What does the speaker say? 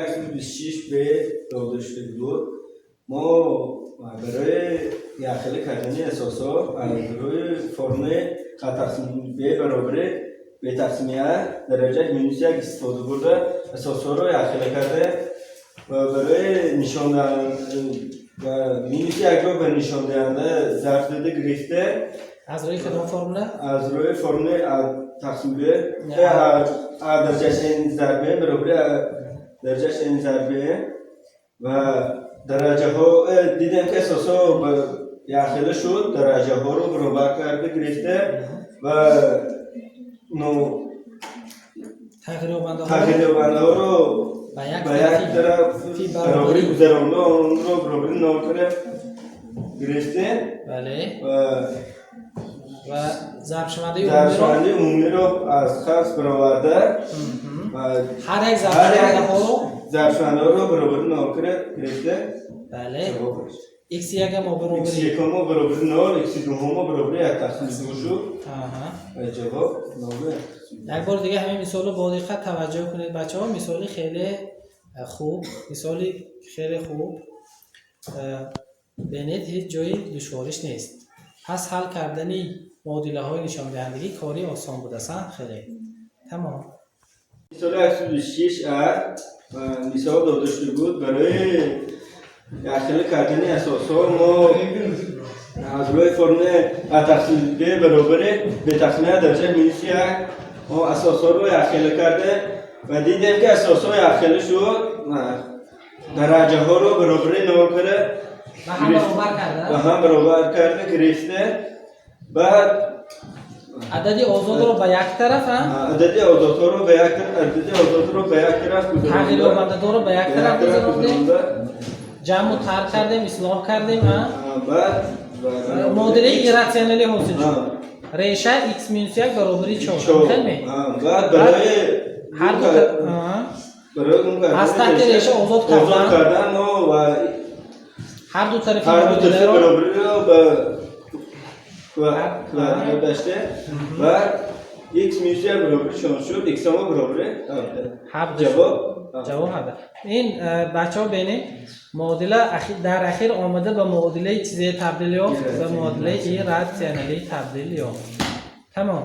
126 б дода шуда буд. Мо барои якхела кардани асосҳо аз рӯи формулаи а тақсим б баробари б тақсими а дараҷаи минус як истифода бурда, асосҳоро якхела карда ва барои ва минус якро ба нишондиҳанда зарб дода гирифта. Аз рӯи кадом формула? Аз рӯи формулаи а тақсим б а дараҷааш n зарб б баробари а дараҷааш n зарб б ва дараҷаҳо дидем, ки асосҳо якхела шуд, дараҷаҳоро баробар карда гирифта ва ну тағйирёбандаҳо тағйирёбандаҳоро ба як ба як тараф фи баробарӣ баробарӣ гузаронда, онро баробари нол карда гирифтем ва ва зарбшавандаи умумиро зарбшавандаи умумиро аз қавс бароварда ва ҳар як ҳар як зарбшавандаҳоро зарбшавандаҳоро баробари нол карда гирифта. Ҷавоб х якамо х баробари якумо баробари нол, х дуюмо баробари як тақсими ду шуд ва ҷавоб нол. Як бор дига ҳамин мисолро бо диққат таваҷҷӯҳ кунед, бачаҳо. Мисоли хеле хуб, мисоли хеле хуб. Бинед, ҳеҷ ҷои душвориш нест. Пас ҳал кардани муодилаҳои нишондиҳандагӣ кори осон будааст, хеле. Тамом. Мисоли 126 а мисол дода шуда буд. Барои якхела кардани асосҳо мо аз рӯи формулаи а тақсим б баробари б тақсими а дараҷаи минус як мо асосҳоро якхела карда ва дидем, ки асосҳо якхела шуд, дараҷаҳоро баробари нол карда ба ҳам баробар карда ба ҳам баробар карда гирифта, баъд адади озодро ба як тараф, а адади озодҳоро ба як тараф, адади озодро ба як тараф гузаронда, тағйирёбандадорро ба як ба тараф як тараф гузарондем, гузаронда, ҷамъу тарҳ кардем, ислоҳ кардем, а баъд муодилаи ирратсионалӣ ҳосил шуд. Реша x минус як баробари чор, хелме. Баъд барои ҳар ду барои он аз таҳти реша озод кардан. Озод кардан мо ва ҳар ду тарафи ҳар ду тарафи муодиларо баробариро ба квадрат дошта ва x минус як баробари чор шуд, x мо баробари 17. 17. Ҷавоб. Ҷавоб 17. Ин бачаҳо, бинед, муодила дар ахир омада ба муодилаи чизе табдил ёфт, ба муодилаи ирратсионалӣ табдил ёфт. Тамом.